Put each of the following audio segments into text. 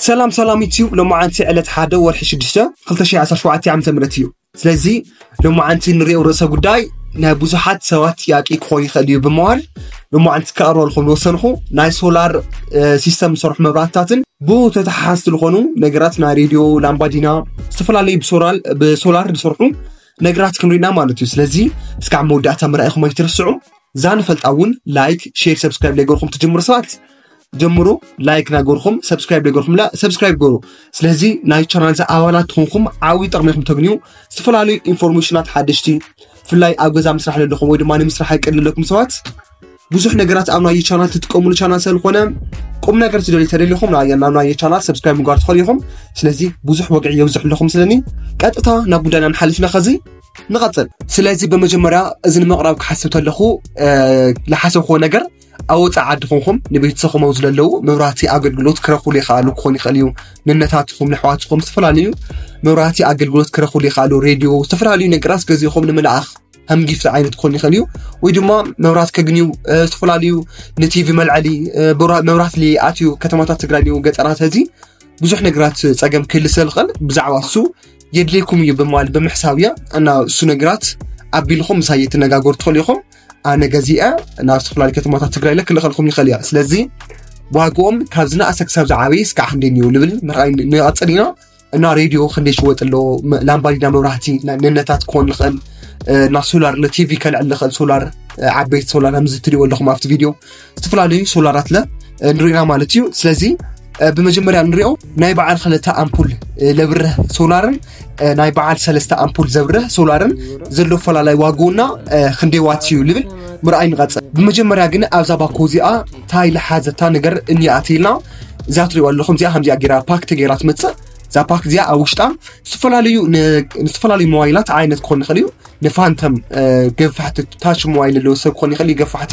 ሰላም ሰላም ዩቲዩብ፣ ሎማዓንቲ ዕለት ሓደ ወርሒ ሽዱሽተ ክልተ ሺሕ ዓሰርተ ሸውዓተ ዓመተ ምህረት እዩ። ስለዚ ሎማዓንቲ ንሪኦ ርእሰ ጉዳይ ናይ ብዙሓት ሰባት ጥያቄ ክኾን ይኽእል እዩ ብምባል ሎማዓንቲ ክቐርበልኩም ዝወሰንኹ ናይ ሶላር ሲስተም ዝሰርሑ መብራህትታትን ብኡ ተተሓሓዝቲ ዝኾኑ ነገራት ናይ ሬድዮ፣ ላምባዲና፣ ዝተፈላለዩ ብሶላር ብሶላር ዝሰርሑ ነገራት ክንሪና ማለት እዩ። ስለዚ እስካዕ መወዳእታ ምርኣይኹም ኣይትርስዑ። እዛ ንፈልጣ እውን ላይክ፣ ሼር፣ ሰብስክራይብ ዘይገርኩም ትጅምሩ ሰባት ጀምሩ። ላይክ ናገርኩም ሰብስክራይብ ዘይገርኩም ላ ሰብስክራይብ ገሩ። ስለዚ ናይ ቻናል ኣባላት ትኾንኩም ዓብዪ ጥቕሚ ኢኹም ተግንዩ። ዝተፈላለዩ ኢንፎርሜሽናት ሓደሽቲ ብፍላይ ኣብ ገዛ ምስራሕ ዘለኹም ወይ ድማ ንምስራሕ ይቀልለኩም ሰባት ብዙሕ ነገራት ኣብ ናይ ቻናል ትጥቀሙሉ ቻናል ስለዝኾነ ቁም ነገር ትደልዩ ተደሊኹም ናብ ናይ ቻናል ሰብስክራይብ ምግባር ትኽእሉ ኢኹም። ስለዚ ብዙሕ ወግዒ የብዝሕለኹም ስለኒ ቀጥታ ናብ ጉዳይና ንሓልፍ ኢና። ከዚ ንቐጽል። ስለዚ ብመጀመርያ እዚ ንምቕራብ ክሓስብ ተለኹ ዝሓሰብክዎ ነገር ኣብ ወፃኢ ዓዲ ኮንኩም ንቤተሰብኩም ኣብዚ ዘለዉ መብራህቲ ኣገልግሎት ክረኽብሉ ይኽኣሉ ክኾን ይኽእል እዩ። ንነታትኩም ንሕዋትኩም ዝተፈላለዩ መብራህቲ ኣገልግሎት ክረኽብሉ ይኽኣሉ። ሬድዮ፣ ዝተፈላለዩ ነገራት ገዚእኹም ንምልኣኽ ከም ጊፍት ዓይነት ክኾን ይኽእል እዩ። ወይ ድማ መብራት ከግንዩ እ፣ ዝተፈላለዩ ንቲቪ መልዐሊ እ፣ በራ- መብራት ሊኣትዩ ከተማታት ትግራይ ሊኡ ገጠራት እዚ ብዙሕ ነገራት ጸገም ክህሊ ስለዝኽእል ብዛዕባ እሱ የድልየኩም እዩ ብምባል ብምሕሳብ እያ። እና እሱ ነገራት ኣቢልኩም ምሳይ ትነጋገሩ ትኽእሉ ኢኹም። ኣነ ገዚአ ናብ ዝተፈላለዩ ከተማታት ትግራይ ኢለ ክልኸልኩም ይኽእል እያ። ስለዚ ዋግኦም ካብ ዝነኣሰ ክሳብ ዝዓበየ እስካዕ ክንደይ እዩ ንብል ምርኣይ ንቐፅል ኢና። እና ሬድዮ ክንደይ ሽወጥ ኣሎ፣ መ- ላምባዲና መብራህቲ ና- ንነታት ክኾን ይኽእል፣ እ፣ እና ሶላር ንቲቪ ከልዕል ዝኽእል ሶላር፣ እ፣ ዓበይቲ ሶላር ከምዚ ትሪእዎ ኣለኹም ኣብቲ ቪድዮ ዝተፈላለዩ ሶላራት ለ ንሪኢና ማለት እዩ። ስለዚ እ፣ ብመጀመርያ ንሪኦ ናይ በዓል ክልተ ኣምፑል እ፣ ለብርህ ሶላርን እ፣ ናይ በዓል ሰለስተ ኣምፑል ዘብርህ ሶላርን ዘሎ ፈላላይ ዋግኡና እ፣ ክንደይ ዋት እዩ ልብል ምርኣይ ንቐፅል። ብመጀመርያ ግን ኣብዛ ባኮ እዚኣ ታይ ለሓዘታ ነገር እኒኣት ኢልና እዚኣ ትሪእዋ ኣለኹም። እዚኣ ከምዚኣ ገይራ ፓክ ተገይራ ትመፅእ። እዛ ፓክ እዚኣ ኣብ ውሽጣ ዝተፈላለዩ ን- ንዝተፈላለዩ ሞባይላት ዓይነት ክኾን ይኽእል እዩ። ንፋንተም እ፣ ገፋሕቲ ታች ሞባይል ዘለዎ ሰብ ክኾን ይኽእል እዩ። ገፋሕቲ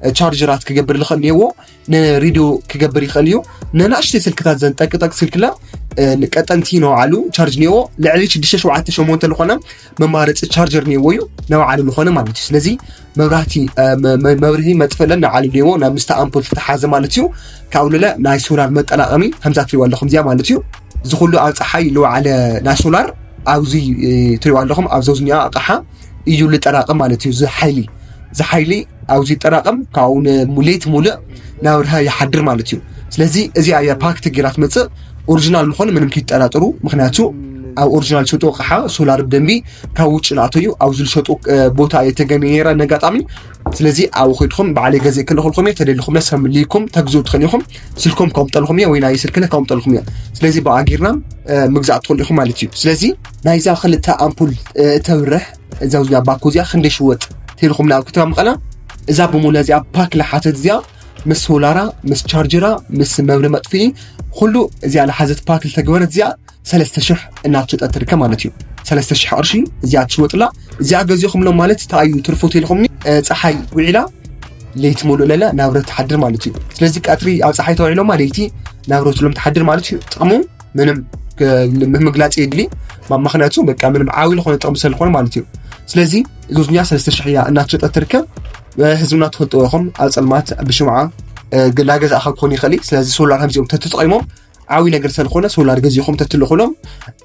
እ፣ ቻርጀራት ክገብር ዝኽእል እኒአዎ። ንሬድዮ ክገብር ይኽእል እዩ። ንናእሽተይ ስልክታት ዘን ጠቅጠቅ ስልክላ እ፣ ንቀጠንቲ ነውዓሉ ቻርጅ እኒአዎ። ልዕሊ ሽዱሽተ ሸውዓተ ሸሞንተ ዝኾነ መማረፂ ቻርጀር እኒአዎ እዩ። ነውዓሉ ዝኾነ ማለት እዩ። ስለዚ መብራህቲ እ፣ መ- መ- መብርሂ መጥፈለን ነውዓሉ እኒአዎ ናብ ምስታ ኣምፖል ዝተሓዘ ማለት እዩ። ካብኡ ልለ ናይ ሶላር መጠራቐሚ ከምዛ ትሪእዋ ኣለኹም እዚኣ ማለት እዩ። እዚ ኩሉ ኣብ ፀሓይ ልወዓለ ናይ ሶላር ኣብዚ እ፣ ትሪእዋ ኣለኹም ኣብዚ ዝኒኣ ኣቕሓ እዩ ልጠራቐም ማለት እዩ። እዚ ሓይሊ እዚ ሓይሊ ኣብዚ ይጠራቐም ካብኡ ን- ለይቲ ሙሉእ ናብርሃ ይሓድር ማለት እዩ። ስለዚ እዚኣ እያ ፓክ ተጌራ ትመፅእ። ኦሪጂናል ምዃኑ ምንም ከይጠራጠሩ፣ ምክንያቱ ኣብ ኦሪጂናል ዝሸጡ ኣቕሓ ሶላር ብደንቢ ካብ ውጭ ናእቶ እዩ። ኣብዚ ዝሸጡ እ፣ ቦታ እየ ተገኒ ነይረ ነጋጣሚ። ስለዚ ኣብኡ ከይድኩም ባዕለይ ገዚእ ክልኽልኩም እየ። ተደሊኹም ሰብ ምልይኩም ተግዝኡ ትኽእል ኢኹም። ስልኮም ከምጠልኹም እየ ወይ ናይ ስልክነ ከምጠልኹም እየ። ስለዚ ብኣጊርና እ፣ ምግዛእ ትኽእሉ ኢኹም ማለት እዩ። ስለዚ ናይዛ ክልተ ኣምፑል እ፣ እተብርህ እዛ ውዚኣ ባኮ እዚኣ ክንደይ ሽወጥ ተልኹም ናብ ከተማ መቐለ እዛ ብሙለ እዚኣ ፓክ ለሓተት እዚኣ ምስ ሶላራ ምስ ቻርጀራ ምስ መብሪ መጥፍኢ ኩሉ እዚኣ ለሓዘት ፓክ ዝተግበረት እዚኣ ሰለስተ ሽሕ እናትሸጠት ትርከብ ማለት እዩ። ሰለስተ ሽሕ ቅርሺ እዚኣ ትሽወጥላ። እዚኣ ገዚኹምሎም ማለት እንታይ እዩ ትርፉ ተልኹምኒ እ፣ ፀሓይ ውዒላ ለይቲ ሙሉእ ለለ ናብረት ትሓድር ማለት እዩ። ስለዚ ቀትሪ ኣብ ፀሓይ ተውዒሎማ ለይቲ ናብረትሎም ትሓድር ማለት እዩ። ጥቕሙ ምንም ክ- ም- ምግላፅ የድሊ ማ- ምክንያቱ በቃ ምንም ዓብዪ ዝኾነ ጥቕሚ ስለዝኾነ ማለት እዩ። ስለዚ እዞዝኛ ሰለስተ ሽሕ እያ እናተሸጠት ትርከብ። እ፣ ህዝብና ትፈልጥዎ ኢኹም ኣብ ፀልማት ብሽምዓ እ፣ ግ- ላገዛእኻ ክኾን ይኽእል እዩ። ስለዚ ሶላር ከምዚኦም ተትጠቂሞም ዓብዪ ነገር ስለዝኾነ ሶላር ገዚኹም ተትልኹሎም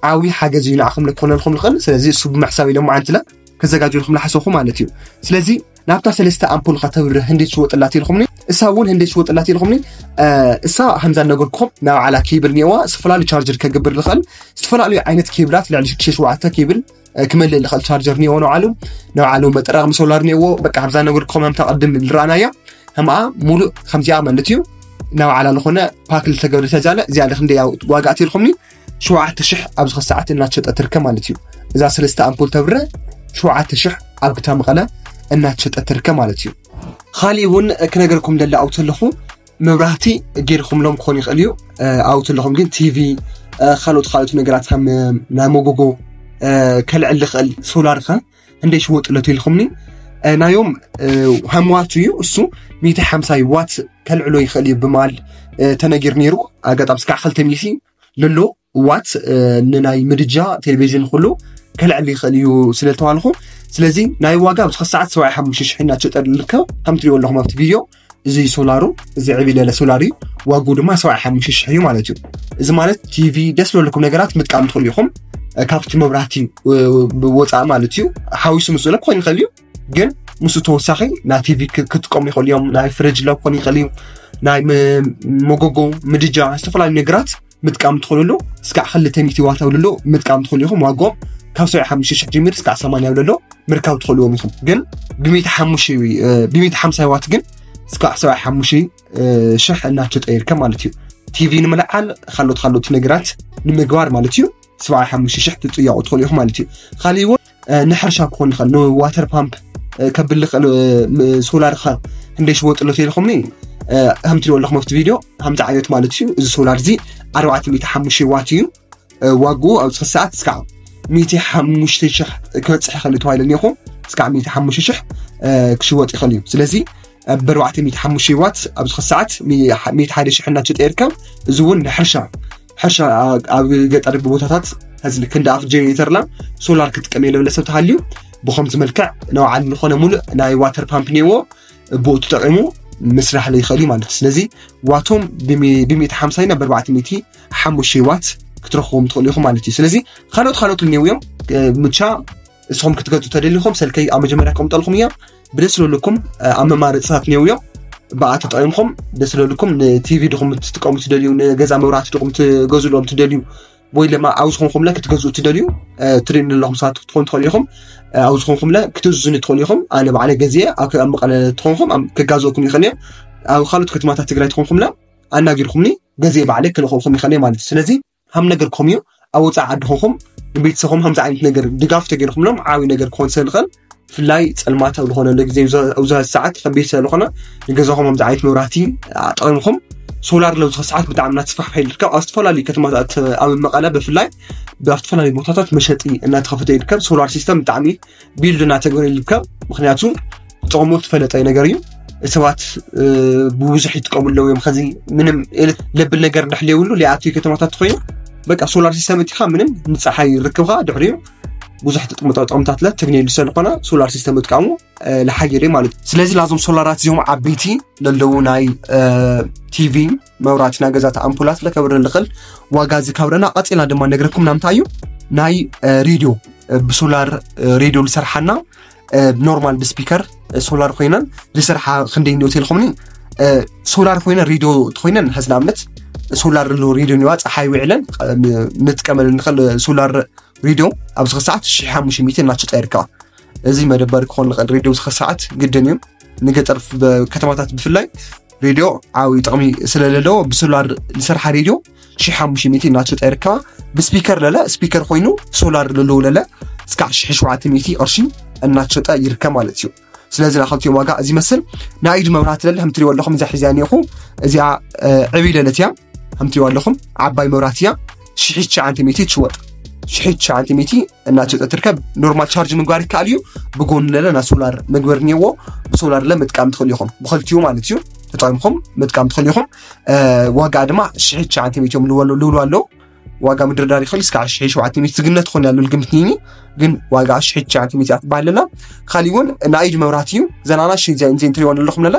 ዓብዪ ሓገዝ እዩ ንዓኹም ክኾነልኩም ይኽእል። ስለዚ እሱ ብምሕሳብ ኢሎም መዓልትለ ከዘጋጀልኩም ዝሓሰብኩ ማለት እዩ። ስለዚ ናብታ ሰለስተ ኣምፑል ከተብርህ ህንደይ ትሽወጥላት ኢልኩምኒ። እሳ እውን ህንደይ ትሽወጥላት ኢልኩምኒ። እ፣ እሳ ከምዛ ነገርኩም ናብ ዓላ ኬብል እኒአዋ ዝተፈላለዩ ቻርጀር ከገብር ዝኽእል ዝተፈላለዩ ዓይነት ኬብላት ልዕሊ ሽዱሽተ ሸውዓተ ኬብል እ፣ ክመልእ ዝኽእል ቻርጀር እኒአዎ ንባዕሉ ንባዕሉ መጠራቕሚ ሶላር እኒአዎ። በቃ ከምዛ ነገርኩም ከምታ ቅድም ዝረኣናያ ከምኣ ሙሉእ ከምዚኣ ማለት እዩ። ናብ ዓላ ዝኾነ ፓክ ዝተገብረ ተጃለ እዚኣ ክንደይ ዋጋ ኣትልኩምኒ ሸውዓተ ሽሕ ኣብዚ ክሰዓት እናተሸጠ ትርከብ ማለት እዩ። እዛ ሰለስተ ኣምፖል ተብረ ሸውዓተ ሽሕ ኣብ ግታ መቐለ እናተሸጠ ትርከብ ማለት እዩ። ካሊእ እውን ክነገርኩም ደለ ኣብኡ ተለኹ መብራህቲ ገይርኩምሎም ክኾን ይኽእል እዩ። ኣብኡ ተለኹም ግን ቲቪ ካልኦት ካልኦት ነገራት ከም ናይ መጎጎ ከልዕል ዝኽእል ሶላር ከ እንደ ሽወጥለት ኢልኩምኒ ናዮም ሃምዋቱ እዩ እሱ ሚእቲ ሓምሳ ዋት ከልዕሎ ይኽእል እዩ ብማል ተነጊር ነይሩ። ኣጋጣሚ ስካዕ ክልተ ሚእቲ ለሎ ዋት ንናይ ምድጃ ቴሌቪዥን ኩሉ ከልዕል ይኽእል እዩ ስለ ዝተባልኩ ስለዚ ናይ ዋጋ ኣብዚ ክሰዓት ሰብዓ ሓሙሽተ ሽሕ እናተሸጠ ዝርከብ ከም ትሪኦ ኣለኹም ኣብቲ ቪድዮ። እዚ ሶላሩ፣ እዚ ዕብይ ለለ ሶላር እዩ። ዋግኡ ድማ ሰብዓ ሓሙሽተ ሽሕ እዩ ማለት እዩ። እዚ ማለት ቲቪ፣ ደስ ዝበለኩም ነገራት ምጥቃም ትኽእሉ ኢኹም። እ፣ ካብቲ መብራህቲ፣ እ፣ ወፃኢ ማለት እዩ። ሓዊሱ ምስ ዝበለ ክኾን ይኽእል እዩ። ግን ምስኡ ተወሳኺ ናይ ቲቪ ክ-፣ ክጥቀሙ ይኽእሉ እዮም። ናይ ፍሪጅ ለ ክኾን ይኽእል እዩ። ናይ ም-፣ መጎጎ፣ ምድጃ፣ ዝተፈላለዩ ነገራት ምጥቃም ትኽእሉ ኣለዉ። እስካዕ ክልተ ሚእቲ ዋት ኣብሉ ኣለዉ ምጥቃም ትኽእሉ ኢኹም። ዋግኦም ካብ ሰብዓ ሓሙሽተ ሽሕ ጀሚሩ እስካዕ ሰማንያ ኣብሉ ኣለዉ ምርካብ ትኽእልዎም ኢኹም። ግን ብሚእቲ ሓሙሽተ፣ እ፣ ብሚእቲ ሓምሳ ዋት ግን እስካዕ ሰብዓ ሓሙሽተ፣ እ፣ ሽሕ እናተሸጠ ይርከብ ማለት እዩ። ቲቪ ንምልዓል፣ ካልኦት ካልኦት ነገራት ንምግባር ማለት እዩ። ሰብዓ ሓሙሽተ ሽሕ ትጥየቑ ትኽእሉ ኢኹም ማለት እዩ። ካሊእ እውን፣ እ፣ ንሕርሻ ክኾን ይኽእል፣ ንዋተር ፓምፕ፣ እ፣ ከብል ይኽእል፣ እ፣ ም-፣ ሶላር ኸ ክንደይ ሽወጥሎ ተልኹምኒ፣ እ፣ ከም ትሪእዎ ኣለኹም ኣብቲ ቪድዮ፣ ከምዚ ዓይነት ማለት እዩ። እዚ ሶላር እዚ ኣርባዕተ ሚእቲ ሓሙሽተ ዋት እዩ። እ፣ ዋግኡ ኣብዚ ሰዓት እስካዕ ሚእቲ ሓሙሽተ ሽሕ ክበፅሕ ይኽእል እዩ ተባሂሉ እኒኹ። እስካዕ ሚእቲ ሓሙሽተ ሽሕ፣ እ፣ ክሽወጥ ይኽእል እዩ። ስለዚ፣ እ፣ ብኣርባዕተ ሚእቲ ሓሙሽተ ዋት ኣብዚ ሰዓት ሚ-፣ ሚእቲ ሓደ ሽሕ እናተሸጠ ይርከብ። እዚ እውን ንሕርሻ፣ ሕርሻ ኣ-፣ ኣብ ገጠር ቦታታት፣ እዚ ክንዲ ኣፍ ጀኔሬተር ላ ሶላር ክጥቀም የለ ብለ ሰብ ተሃልዩ፣ ብኸምዚ መልክዕ ንባዕሉ ዝኾነ ሙሉእ ናይ ዋተር ፓምፕ እኒአዎ፣ ብኡ ተጠቒሙ ምስራሕ ይኽእል እዩ ማለት እዩ። ስለዚ ዋቶም ብሚ-፣ ብሚእቲ ሓምሳ ናብ ኣርባዕተ ሚእቲ ሓሙሽተ ዋት ክትረኽቦም ትኽእሉ ኢኹም ማለት እዩ። ስለዚ ካልኦት ካልኦት እኒአው እዮም። እ፣ ምቻ እስኹም ክትገዝኡ ተደሊኹም፣ ሰልከይ ኣብ መጀመርያ ከቕምጠልኩም እያ። ብደስ ዝበለኩም፣ እ፣ ኣብ መማረፅታት እኒአው እዮም። ብኣ ተጠቒምኩም ደስ ዝበለኩም ንቲቪ ድኹም ትጥቀሙ ትደልዩ፣ ንገዛ መብራህቲ ድኹም ትገዝእሎም ትደልዩ፣ ወይ ድማ ኣብ ዝኾንኩምለ ክትገዝኡ ትደልዩ፣ እ፣ ትርእዩኒ ኣለኹም ሰባት ክትኾኑ ትኽእሉ ኢኹም። እ፣ ኣብ ዝኾንኩምለ ክትእዝዙኒ ትኽእሉ ኢኹም። ኣነ ባዕለ ገዚኤ ኣብ፣ ኣብ መቐለ ትኾንኩም ኣብ፣ ክጋዘእኩም ይኽእል እየ። ኣብ ካልኦት ከተማታት ትግራይ ትኾንኩምለ ኣናጊርኩምኒ ገዚኤ ባዕለ ክልእኸልኩም ይኽእል እየ ማለት እዩ። ስለዚ ሃም ነገር ኮም እዩ። ኣብ ወፃኢ ዓዲ ኾንኩም ንቤተሰብኩም ከምዚ ዓይነት ነገር ድጋፍ ተገይርኩምሎም ዓብዪ ነገር ክኾን ስለ ዝኽእል፣ ብፍላይ ፀልማት ኣብ ዝኾነሉ ግዜ፣ ኣብዚ ሰዓት ከቢድ ስለ ዝኾነ፣ ንገዛኹም ከምዚ ዓይነት መብራህቲ ኣጠቒምኩም፣ ሶላር ለብዝኸ ሰዓት ብጣዕሚ እናተስፋሕፈሐ ይርከብ። ኣብ ዝተፈላለዩ ከተማታት፣ ኣብ መቐለ ብፍላይ፣ ኣብ ዝተፈላለዩ ቦታታት መሸጢ እናተኸፈተ ይርከብ። ሶላር ሲስተም ብጣዕሚ ቢልድ እናተገበረ ይርከብ። ምኽንያቱ ጥቕሙ ዝፈለጠ ነገር እዩ። ሰባት፣ እ፣ ብብዙሕ ይጥቀሙ ኣለዉ እዮም። ከዚ ምንም ኤለ-፣ ለብል ነገር እንድሕር ዘይብሉ፣ ሊኣቱ ከተማታት ተኾይኑ፣ በቃ ሶላር ሲስተም እቲኻ ምንም ንፀሓይ ርክብኻ ድሕሪኡ ብዙሕ ጥቕምታ-፣ ጥቕምታት ለ ተግንየሉ ስለ ዝኾነ፣ ሶላር ሲስተም ምጥቃሙ፣ እ፣ ለሓየለ ማለት እዩ። ስለዚ ላዞም ሶላራት እዚኦም ዓበይቲ ለለዉ ናይ፣ እ፣ ቲቪ፣ መብራህቲ፣ ናይ ገዛታ ኣምፑላት ለከብረ ልኽእል ዋጋ እዚ ካብረና። ቀፂልና ድማ ነግረኩም ናምታይ እዩ ናይ፣ እ፣ ሬድዮ፣ እ፣ ብሶላር፣ እ፣ ሬድዮ ልሰርሓና፣ እ፣ ኖርማል ብስፒከር፣ እ፣ ሶላር ኮይነን ልሰርሓ ክንደይ እንዲ ሆቴል ኾምኒ፣ እ፣ ሶላር ኮይነን ሬድዮ ተኾይነን፣ ሐዚ ንኣብነት ሶላር ሎ ሬድዮ ኒዋ ፀሓይ ውዕለን፣ እ፣ ንጥቀመሉ ንኽእል ሶላር ሬድዮ ኣብዚ ሰዓት ሽሕ ሓሙሽተ ሚእቲ እናተሸጠ ይርከባ። እዚ መደበር ክኾን ንኽእል ሬድዮ ኣብዚ ሰዓት ግድን እዩ። ንገጠር ብ-፣ ከተማታት ብፍላይ ሬድዮ ዓብዪ ጥቕሚ ስለለለዎ ብሶላር ዝሰርሓ ሬድዮ ሽሕ ሓሙሽተ ሚእቲ እናተሸጠ ይርከባ። ብስፒከር ለለ፣ ስፒከር ኮይኑ ሶላር ለለዎ ለለ እስካዕ ሽሕ ሸውዓተ ሚእቲ ቅርሺ እናተሸጠ ይርከብ ማለት እዩ። ስለዚ ናኸልቲኦም ዋጋ እዚ ይመስል። ናይ ኢድ መብራህቲ ለለ ከም ትሪእዎ ኣለኹም እዚኣ ሒዚኣ እኒኹ። እዚኣ፣ እ፣ ዕብይ ለለት እያ። ከም ትሪእዎ ኣለኹም ዓባይ መብራህቲ እያ። ሽሕ ትሽዓተ ሚእቲ ትሽወጥ። ሽሕ ትሽዓተ ሚእቲ እናተሸጠ ትርከብ። ኖርማል ቻርጅ ምግባር ይከኣል እዩ። ብጎኒ ለለ ናይ ሶላር መግበር እኒአዎ። ብሶላር ለ ምጥቃም ትኽእሉ ኢኹም። ብኸልቲኡ ማለት እዩ። ተጠቒምኩም ምጥቃም ትኽእሉ ኢኹም። እ፣ ዋጋ ድማ ሽሕ ትሽዓተ ሚእቲ እዮም ልበሉ፣ ልብሉ ኣለዉ። ዋጋ ምድርዳር ይኽእል እስካዕ ሽሕ ሸውዓተ ሚእቲ ዝግነት ትኾን ያሉ ልግምት ኒኒ፣ ግን ዋጋ ሽሕ ትሽዓተ ሚእቲ እያ ትበሃል ለላ። ካሊእ እውን ናይ ኢድ መብራህቲ እዩ። ዘናና ሽሕ እዚኣ እንዜ እንትሪእዋ ኣለኹም ለላ።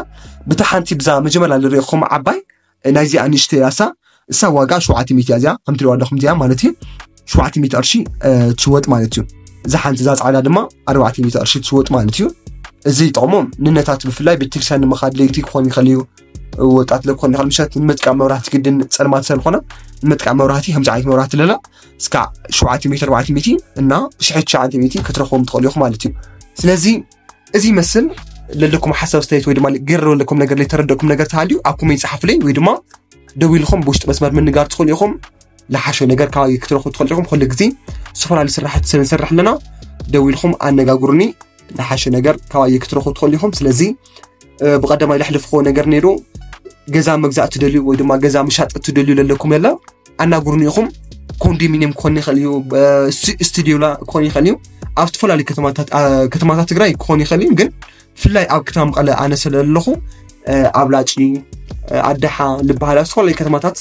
ብታ ሓንቲ ብዛ መጀመርያ ልሪእኹም ዓባይ፣ ናይዚኣ ንእሽተይ እያ እሳ። እሳ ዋጋ ሸውዓተ ሚእቲ እያ እዚኣ፣ ከም ትሪእዋ ኣለኹም እዚኣ ማለት እዩ። ሸውዓተ ሚእቲ ቅርሺ፣ እ፣ ትሽወጥ ማለት እዩ። እዛ ሓንቲ እዛ ጻዕዳ ድማ ኣርባዕተ ሚእቲ ቅርሺ ትሽወጥ ማለት እዩ። እዚ ጥቕሞም ንነታት ብፍላይ ቤተክርስትያን ንምኻድ ለይቲ ክኾን ይኽእል እዩ። ወጣት ለክኾን ይኽእል ምሸት ንምጥቃም መብራህቲ ግድን ጸልማት ስለ ዝኾነ ንምጥቃም መብራህቲ ከምዚ ዓይነት መብራህቲ ለላ እስካዕ ሸውዓተ ሚእቲ ኣርባዕተ ሚእቲ እና ሽሕ ትሽዓተ ሚእቲ ክትረኽቦም ትኽእሉ ኢኹም ማለት እዩ። ስለዚ እዚ ይመስል። ለለኩም ሓሳብ ኣስተያየት ወይ ድማ ገር ለለኩም ነገር ለይተረደእኩም ነገር ተሃልዩ ኣብ ኮሜንት ጸሓፉለይ ወይ ድማ ደዊልኹም ብውሽጢ መስመር ምንጋር ትኽእሉ ኢኹም። ለሓሸ ነገር ካባይ ክትረኽቡ ትኽእሉ ኢኹም። ኩሉ ግዜ ዝተፈላለዩ ስራሕቲ ስለ ንሰርሕ ኣለና። ደዊልኹም ኣነጋግሩኒ። ለሓሸ ነገር ካባይ ክትረኽቡ ትኽእሉ ኢኹም። ስለዚ፣ እ፣ ብቐዳማይ ለሕልፍዎ ነገር ነይሩ። ገዛ መግዛእ ትደልዩ ወይ ድማ ገዛ ምሻጥ ትደልዩ ለለኩም ለለ ኣናግሩኒ ኢኹም። ኮንዶሚኒየም ክኾን ይኽእል እዩ፣ እ፣ ስ-፣ ስቱዲዮ ላ ክኾን ይኽእል እዩ። ኣብ ዝተፈላለዩ ከተማታት፣ እ፣ ከተማታት ትግራይ ክኾን ይኽእል እዩ። ግን ብፍላይ ኣብ ከተማ መቐለ ኣነ ስለ ዘለኹ፣ እ፣ ኣብ ላጪ፣ እ፣ ኣድሓ ልበሃል ኣብ ዝተፈላለዩ ከተማታት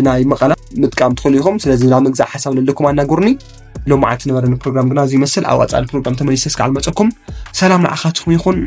ናይ መቐለ ምጥቃም ትኽእሉ ኢኹም። ስለዚ ናብ ምግዛእ ሓሳብ ለለኩም ኣናግሩኒ። ሎማዓንቲ ነበረኒ ፕሮግራም ግና እዚ ይመስል። ኣብ ቀጻሊ ፕሮግራም ተመሊሰ እስካዕ ልመጸኩም። ሰላም ንዓኻትኩም ይኹን።